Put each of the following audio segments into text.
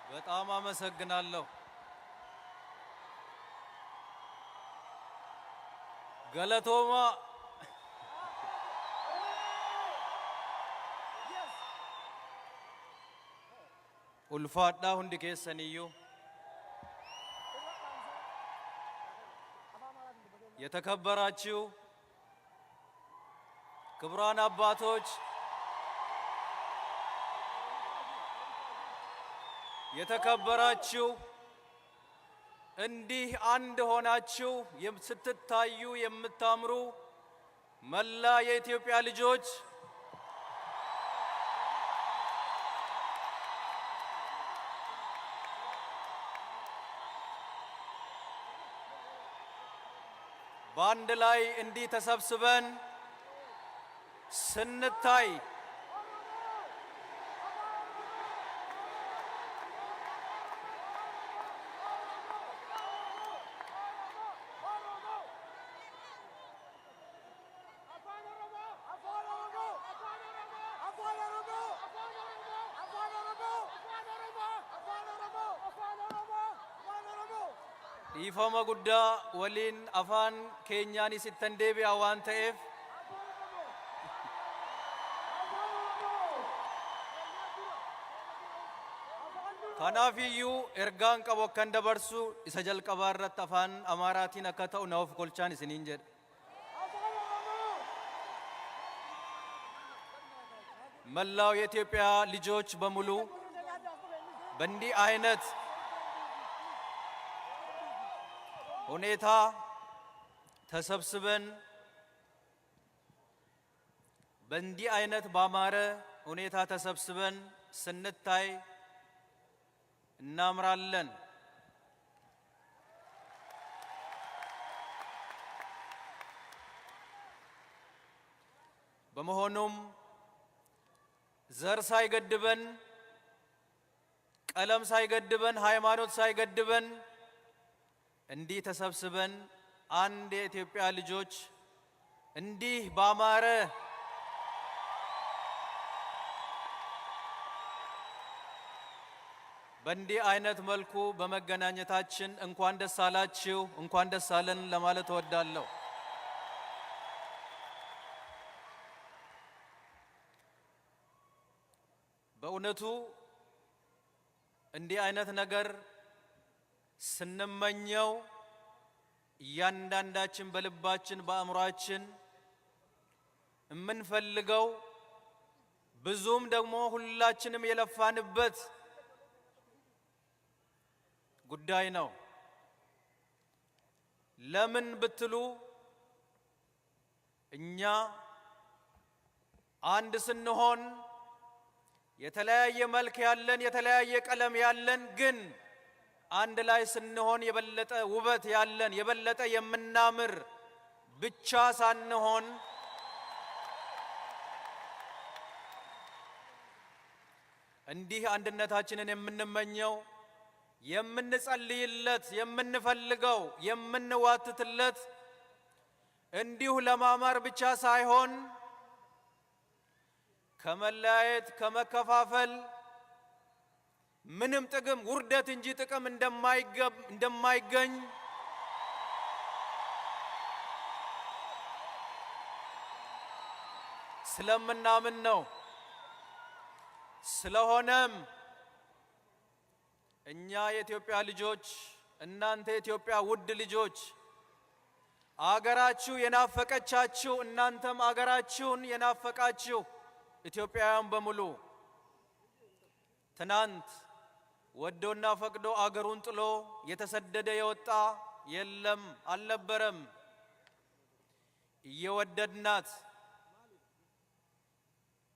በጣም አመሰግናለሁ። Galatoomaa. Ulfaadhaa hundi keessaniyyuu. የተከበራችሁ ክቡራን አባቶች፣ የተከበራችሁ እንዲህ አንድ ሆናችሁ ስትታዩ የምታምሩ መላ የኢትዮጵያ ልጆች፣ በአንድ ላይ እንዲህ ተሰብስበን ስንታይ dhiifama guddaa waliin afaan keenyaanis ittan deebi'a waan ta'eef kanaaf iyyuu ergaan qabu akkan dabarsu isa jalqabaa irratti afaan Amaaraatiin akka ta'u na of kolchaan isiniin jedha. መላው የኢትዮጵያ ልጆች በሙሉ በእንዲህ አይነት ሁኔታ ተሰብስበን በእንዲህ አይነት ባማረ ሁኔታ ተሰብስበን ስንታይ እናምራለን። በመሆኑም ዘር ሳይገድበን፣ ቀለም ሳይገድበን፣ ሃይማኖት ሳይገድበን እንዲህ ተሰብስበን አንድ የኢትዮጵያ ልጆች እንዲህ ባማረ በእንዲህ አይነት መልኩ በመገናኘታችን እንኳን ደስ አላችሁ፣ እንኳን ደስ አለን ለማለት እወዳለሁ። በእውነቱ እንዲህ አይነት ነገር ስንመኘው እያንዳንዳችን በልባችን በአእምሯችን የምንፈልገው ብዙም ደግሞ ሁላችንም የለፋንበት ጉዳይ ነው። ለምን ብትሉ እኛ አንድ ስንሆን የተለያየ መልክ ያለን፣ የተለያየ ቀለም ያለን፣ ግን አንድ ላይ ስንሆን የበለጠ ውበት ያለን፣ የበለጠ የምናምር ብቻ ሳንሆን እንዲህ አንድነታችንን የምንመኘው፣ የምንጸልይለት፣ የምንፈልገው፣ የምንዋትትለት እንዲሁ ለማማር ብቻ ሳይሆን ከመለያየት፣ ከመከፋፈል ምንም ጥቅም፣ ውርደት እንጂ ጥቅም እንደማይገኝ ስለምናምን ነው። ስለሆነም እኛ የኢትዮጵያ ልጆች፣ እናንተ የኢትዮጵያ ውድ ልጆች፣ አገራችሁ የናፈቀቻችሁ፣ እናንተም አገራችሁን የናፈቃችሁ ኢትዮጵያውያን በሙሉ፣ ትናንት ወዶና ፈቅዶ አገሩን ጥሎ የተሰደደ የወጣ የለም፣ አልነበረም። እየወደድናት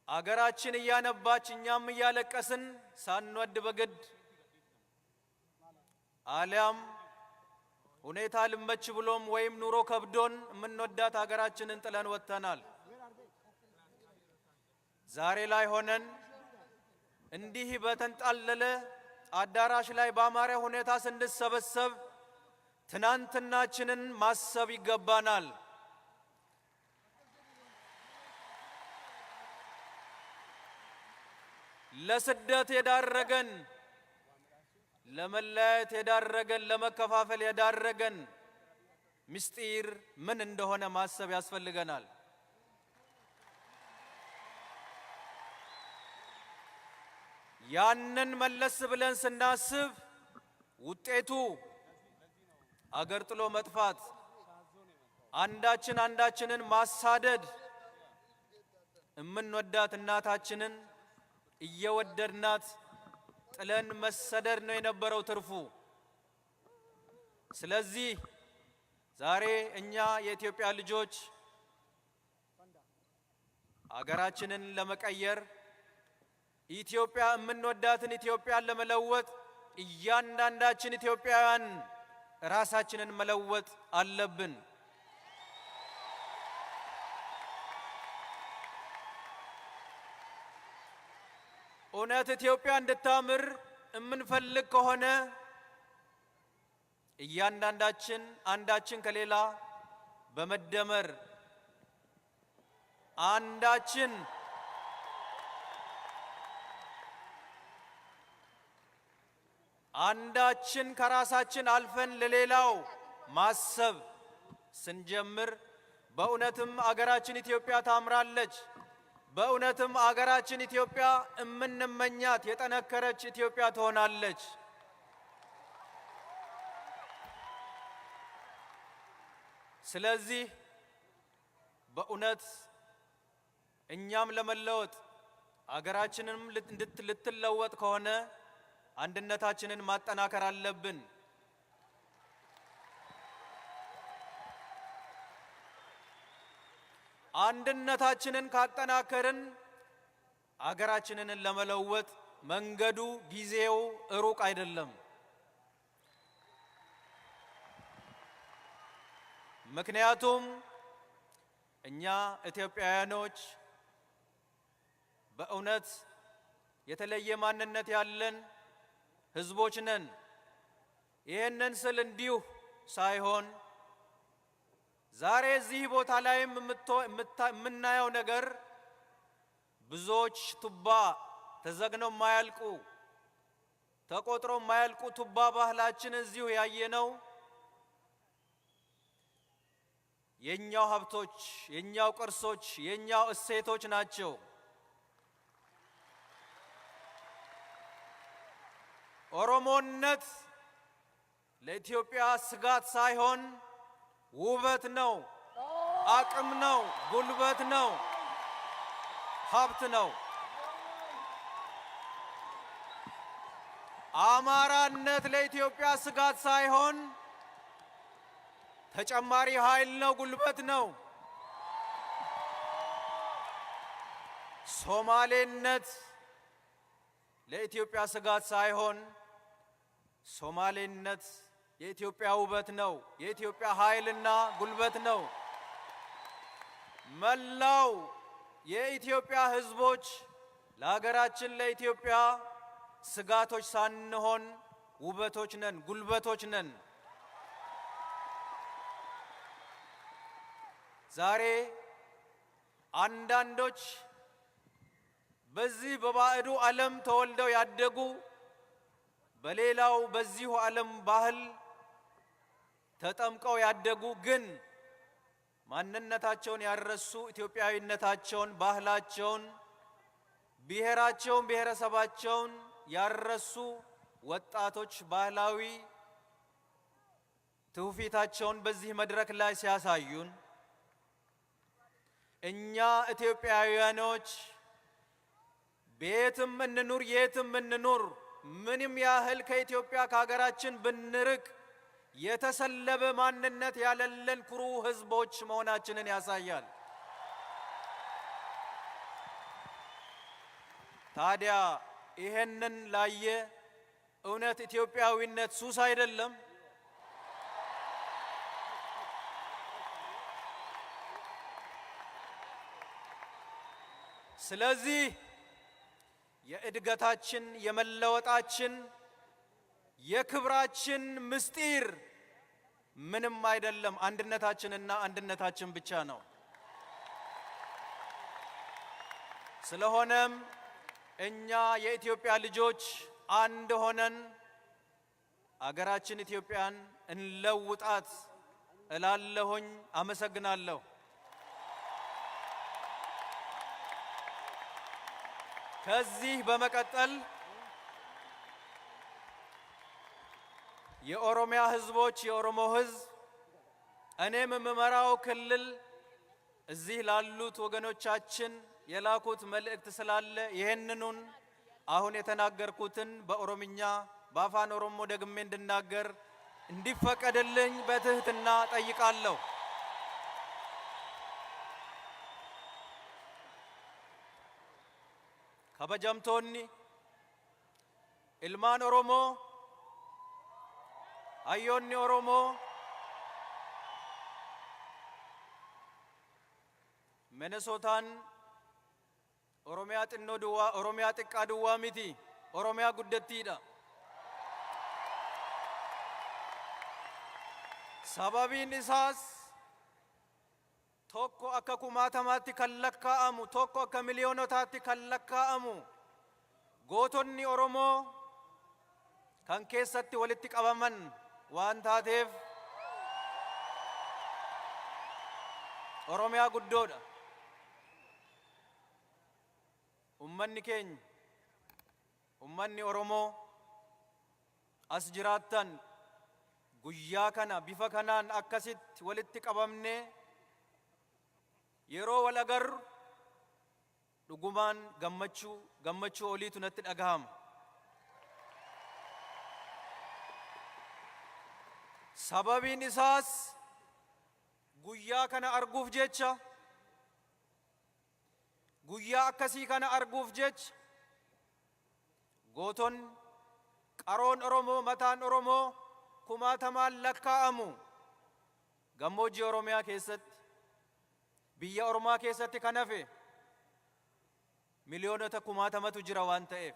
አገራችን እያነባች እኛም እያለቀስን ሳንወድ በግድ አሊያም ሁኔታ ልመች ብሎም ወይም ኑሮ ከብዶን የምንወዳት አገራችንን ጥለን ወጥተናል። ዛሬ ላይ ሆነን እንዲህ በተንጣለለ አዳራሽ ላይ ባማረ ሁኔታ ስንሰበሰብ ትናንትናችንን ማሰብ ይገባናል። ለስደት የዳረገን፣ ለመለያየት የዳረገን፣ ለመከፋፈል የዳረገን ምስጢር ምን እንደሆነ ማሰብ ያስፈልገናል። ያንን መለስ ብለን ስናስብ ውጤቱ አገር ጥሎ መጥፋት፣ አንዳችን አንዳችንን ማሳደድ፣ እምንወዳት እናታችንን እየወደድናት ጥለን መሰደድ ነው የነበረው ትርፉ። ስለዚህ ዛሬ እኛ የኢትዮጵያ ልጆች አገራችንን ለመቀየር፣ ኢትዮጵያ የምንወዳትን ኢትዮጵያን ለመለወጥ እያንዳንዳችን ኢትዮጵያውያን ራሳችንን መለወጥ አለብን። እውነት ኢትዮጵያ እንድታምር የምንፈልግ ከሆነ እያንዳንዳችን አንዳችን ከሌላ በመደመር፣ አንዳችን ከራሳችን አልፈን ለሌላው ማሰብ ስንጀምር በእውነትም አገራችን ኢትዮጵያ ታምራለች። በእውነትም አገራችን ኢትዮጵያ እምንመኛት የጠነከረች ኢትዮጵያ ትሆናለች። ስለዚህ በእውነት እኛም ለመለወጥ አገራችንንም ልትለወጥ ከሆነ አንድነታችንን ማጠናከር አለብን። አንድነታችንን ካጠናከርን አገራችንን ለመለወጥ መንገዱ ጊዜው ሩቅ አይደለም። ምክንያቱም እኛ ኢትዮጵያውያኖች በእውነት የተለየ ማንነት ያለን ሕዝቦች ነን። ይህንን ስል እንዲሁ ሳይሆን ዛሬ እዚህ ቦታ ላይም የምናየው ነገር ብዙዎች ቱባ ተዘግነው የማያልቁ፣ ተቆጥሮ የማያልቁ ቱባ ባህላችን እዚሁ ያየነው የኛው ሀብቶች፣ የኛው ቅርሶች፣ የኛው እሴቶች ናቸው። ኦሮሞነት ለኢትዮጵያ ስጋት ሳይሆን ውበት ነው፣ አቅም ነው፣ ጉልበት ነው፣ ሀብት ነው። አማራነት ለኢትዮጵያ ስጋት ሳይሆን ተጨማሪ ኃይል ነው፣ ጉልበት ነው። ሶማሌነት ለኢትዮጵያ ስጋት ሳይሆን ሶማሌነት የኢትዮጵያ ውበት ነው፣ የኢትዮጵያ ኃይልና ጉልበት ነው። መላው የኢትዮጵያ ሕዝቦች ለሀገራችን ለኢትዮጵያ ስጋቶች ሳንሆን ውበቶች ነን፣ ጉልበቶች ነን። ዛሬ አንዳንዶች በዚህ በባዕዱ ዓለም ተወልደው ያደጉ፣ በሌላው በዚሁ ዓለም ባህል ተጠምቀው ያደጉ፣ ግን ማንነታቸውን ያልረሱ፣ ኢትዮጵያዊነታቸውን፣ ባህላቸውን፣ ብሔራቸውን፣ ብሔረሰባቸውን ያልረሱ ወጣቶች ባህላዊ ትውፊታቸውን በዚህ መድረክ ላይ ሲያሳዩን እኛ ኢትዮጵያውያኖች ቤትም እንኑር የትም እንኑር፣ ምንም ያህል ከኢትዮጵያ ከሀገራችን ብንርቅ የተሰለበ ማንነት ያለለን ኩሩ ሕዝቦች መሆናችንን ያሳያል። ታዲያ ይሄንን ላየ እውነት ኢትዮጵያዊነት ሱስ አይደለም? ስለዚህ የእድገታችን፣ የመለወጣችን፣ የክብራችን ምስጢር ምንም አይደለም፣ አንድነታችንና አንድነታችን ብቻ ነው። ስለሆነም እኛ የኢትዮጵያ ልጆች አንድ ሆነን አገራችን ኢትዮጵያን እንለውጣት እላለሁኝ። አመሰግናለሁ። ከዚህ በመቀጠል የኦሮሚያ ህዝቦች፣ የኦሮሞ ህዝብ፣ እኔም የምመራው ክልል እዚህ ላሉት ወገኖቻችን የላኩት መልእክት ስላለ ይህንኑን አሁን የተናገርኩትን በኦሮምኛ፣ በአፋን ኦሮሞ ደግሜ እንድናገር እንዲፈቀድልኝ በትህትና ጠይቃለሁ። Kabajamtoonni ilmaan Oromoo, hayyoonni Oromoo, Minesotaan Oromiyaa xinnoo duwwaa, Oromiyaa xiqqaa duwwaa miti, Oromiyaa guddattiidha. Sababiin isaas tokko akka kumaatamaatti kan lakkaa'amu, tokko akka miliyoonotaatti kan lakkaa'amu gootonni Oromoo kan keessatti walitti qabaman waan taateef Oromiyaa guddoodha. Ummanni keenya, ummanni Oromoo as jiraattan, guyyaa kana bifa kanaan akkasitti walitti qabamnee yeroo wal agarru dhugumaan gammachuu, gammachuu oliitu natti dhagahama. Sababiin isaas guyyaa kana arguuf jecha, guyyaa akkasii kana arguuf jecha gootonni qaroon Oromoo, mataan Oromoo kumaatamaan lakkaa'amu gammoojjii Oromiyaa keessatti, biyya Oromaa keessatti kan hafe miliyoonota kumaatamatu jira waan ta'eef.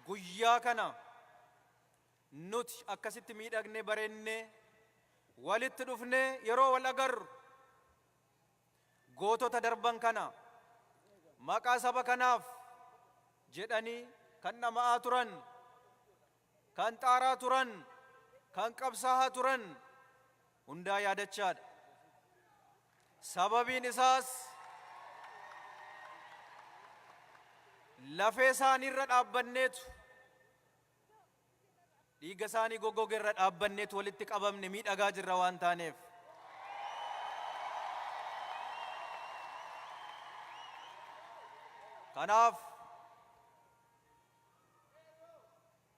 Guyyaa kana nuti akkasitti miidhagnee bareennee walitti dhufnee yeroo wal agarru gootota darban kana maqaa saba kanaaf jedhanii kan dhama'aa turan, kan xaaraa turan, kan qabsaa'aa turan hundaa yaadachaadha. Sababiin isaas lafee isaaniirra dhaabbanneetu, dhiiga isaanii goggoge irra dhaabbanneetu walitti qabamne miidhagaa jirra waan taaneef. Kanaaf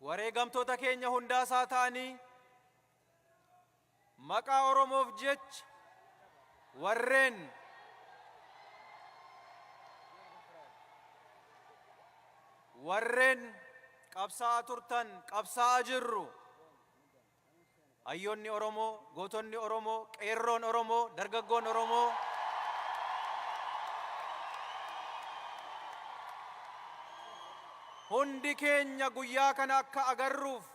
wareegamtoota keenya hundaasaa ta'anii maqaa Oromoof jecha warreen qabsaa'aa turtan, qabsaa'aa jirru, hayyoonni Oromoo, gootonni Oromoo, qeerroon Oromoo, dargaggoon Oromoo, hundi keenya guyyaa kana akka agarruuf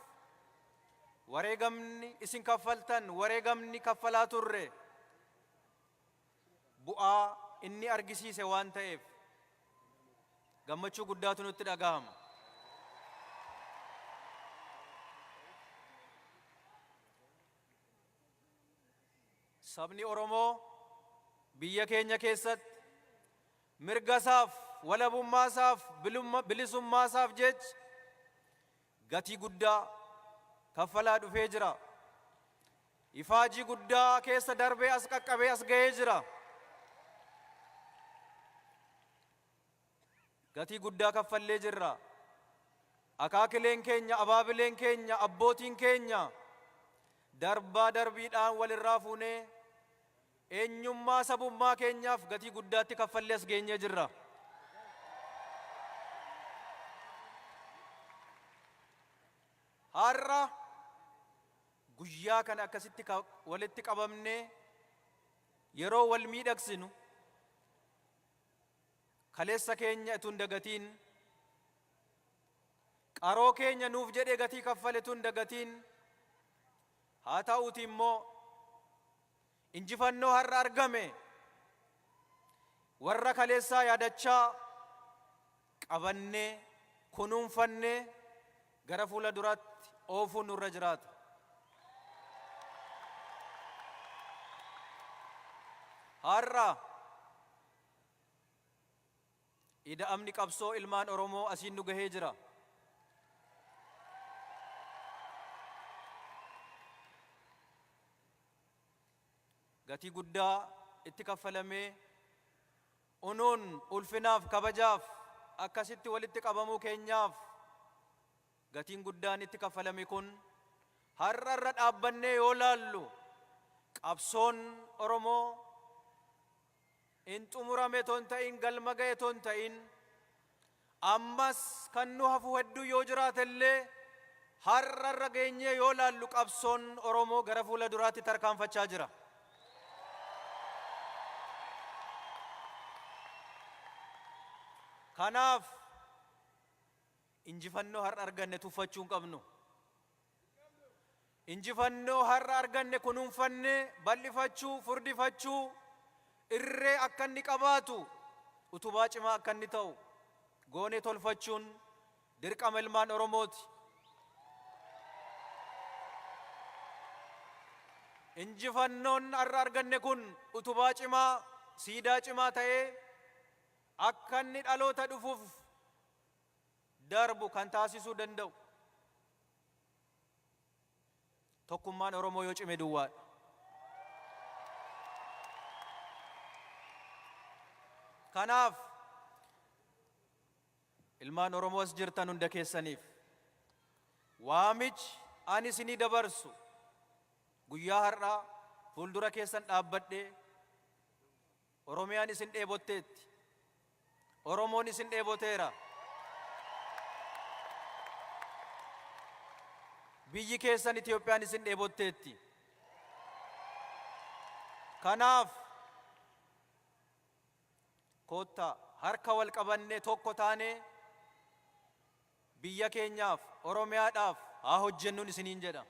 wareegamni isin kaffaltan, wareegamni kaffalaa turre bu'aa inni argisiise waan ta'eef gammachuu guddaatu nutti dhagahama. Sabni Oromoo biyya keenya keessatti mirga isaaf, walabummaa isaaf, bilisummaa isaaf jecha gatii guddaa kaffalaa dhufee jira. Ifaajii guddaa keessa darbee as qaqqabee as ga'ee jira. Gatii guddaa kaffallee jirra. Akaakileen keenya, abaabileen keenya, abbootiin keenya darbaa darbiidhaan walirraa fuunee eenyummaa sabummaa keenyaaf gatii guddaatti kaffallee as geenyee jirra. Har'a guyyaa kana akkasitti walitti qabamnee yeroo wal miidhagsinu kaleessa keenya utuu hin dagatiin, qaroo keenya nuuf jedhee gatii kaffale utuu hin dagatiin, haa ta'uuti immoo injifannoo har'a argame warra kaleessaa yaadachaa qabannee kunuunfannee gara fuula duraatti oofuun nurra jiraata. Har'a ida'amni qabsoo ilmaan Oromoo asiin nu gahee jira. Gatii guddaa itti kaffalamee unuun ulfinaaf kabajaaf akkasitti walitti qabamuu keenyaaf gatiin guddaan itti kaffalame kun har'a irra dhaabbannee yoo laallu qabsoon Oromoo in xumurame otoo hin ta'in, galma ga'e otoo hin ta'in, ammas kan nu hafu hedduu yoo jiraate illee har'a irra geenyee yoo laallu qabsoon Oromoo gara fuula duraatti tarkaanfachaa jira. Kanaaf injifannoo har'a arganne tuffachuu hin qabnu. Injifannoo har'a arganne kunuunfannee bal'ifachuu, furdifachuu, irree akka inni qabaatu, utubaa cimaa akka inni ta'u goonee tolfachuun dirqama ilmaan Oromooti. Injifannoon har'a arganne kun utubaa cimaa, siidaa cimaa ta'ee akka inni dhaloota dhufuuf darbu kan taasisuu danda'u tokkummaan Oromoo yoo cime duwwaadha. Kanaaf ilmaan Oromoo as jirtan hunda keessaniif waamichi ani isinii dabarsu guyyaa har'aa fuuldura keessan dhaabbadhee Oromiyaan isin dheebotteetti. Oromoon isin dheeboteera. Biyyi keessan Itiyoophiyaan isin dheebotteetti. Kanaaf koottaa harka wal qabannee tokko taanee biyya keenyaaf, Oromiyaadhaaf haa hojjennuun isiniin jedha.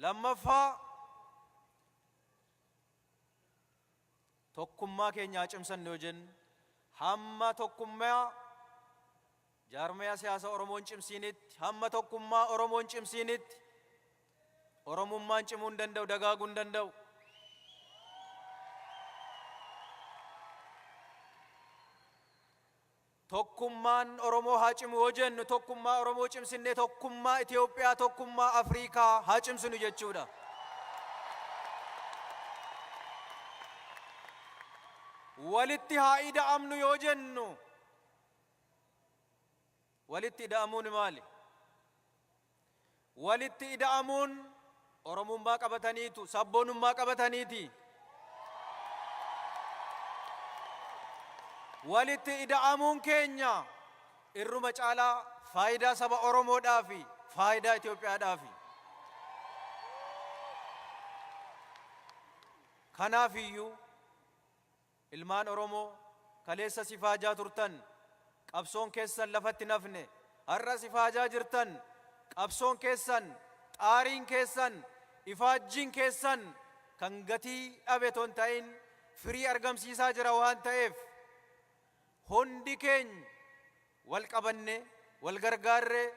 Lammaffaa, tokkummaa keenya haa cimsannu yoo jennu, hamma tokkummaa jaarmaya siyaasa Oromoo hin cimsiinitti, hamma tokkummaa Oromoo hin cimsiinitti, Oromummaan cimuu hin danda'u, dagaaguu hin danda'u. Tokkummaan Oromoo haa cimu yoo jennu, tokkummaa Oromoo cimsinnee tokkummaa Itoophiyaa, tokkummaa Afrikaa haa cimsinu jechuudha. Walitti haa ida'amnu yoo jennu, walitti ida'amuun maali? Walitti ida'amuun Oromummaa qabataniitu, sabboonummaa qabataniiti. Walitti ida'amuun keenya irruma caalaa faayidaa saba Oromoodhaafi faayidaa Itoophiyaadhaafi. Kanaafiyyuu Ilmaan Oromoo kaleessas ifaajaa turtan, qabsoon keessan lafatti hin hafne. Har'as ifaajaa jirtan, qabsoon keessan, xaariin keessan, ifaajjiin keessan kan gatii dhabe otoo hin ta'in firii argamsiisaa jira waan ta'eef hundi keenya wal qabannee, wal gargaarree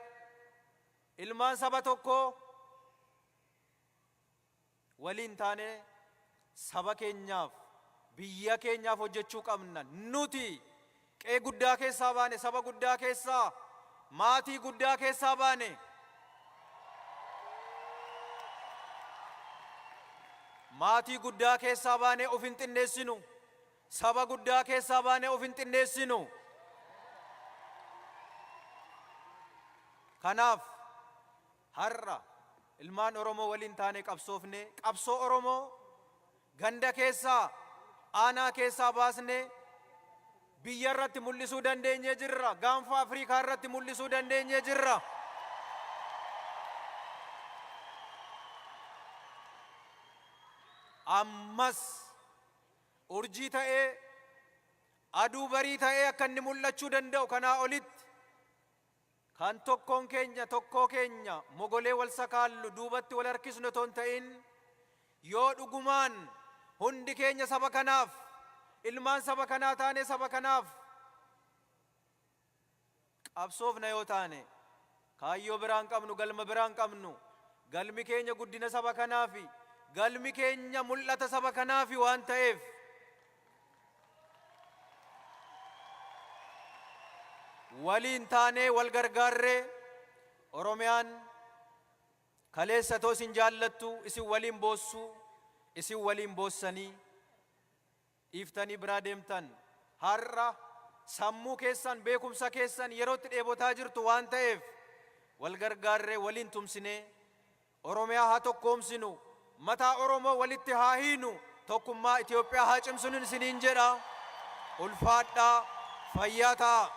ilmaan saba tokkoo waliin taanee saba keenyaaf, biyya keenyaaf hojjechuu qabna. Nuti qe'ee guddaa keessaa baane, saba guddaa keessaa, maatii guddaa keessaa baane. Maatii guddaa keessaa baanee of hin xinneessinu. Saba guddaa keessaa baanee of hin xinneessinu. Kanaaf Har'a ilmaan Oromoo waliin taanee qabsoofnee, qabsoo Oromoo ganda keessaa, aanaa keessaa baasnee biyya irratti mul'isuu dandeenyee jirra. Gaanfa Afrikaa irratti mul'isuu dandeenyee jirra. Ammas urjii ta'ee, aduu barii ta'ee akka inni mul'achuu danda'u kanaa olitti Kan tokkoon keenya tokkoo keenya mogolee wal sakaallu, duubatti wal harkisnu otoo hin ta'in, yoo dhugumaan hundi keenya saba kanaaf, Ilmaan saba kanaa taanee saba kanaaf qabsoofna yoo taane, kaayyoo biraan qabnu, galma biraan qabnu, galmi keenya guddina saba kanaafi, galmi keenya mul'ata saba kanaafi waan ta'eef, waliin taanee wal gargaarree Oromiyaan kaleessa too isin jaallattu, isin waliin boossuu, isin waliin boossanii dhiiftanii biraa deemtan, har'a sammuu keessan, beekumsa keessan yerootti dheebotaa jirtu waan ta'eef, wal gargaarree waliin tumsinee Oromiyaa haa tokkoomsinu, mataa Oromoo walitti haa hiinu, tokkummaa Itoophiyaa haa cimsinu isiniin jedha. Ulfaadhaa, fayyaa ta'a.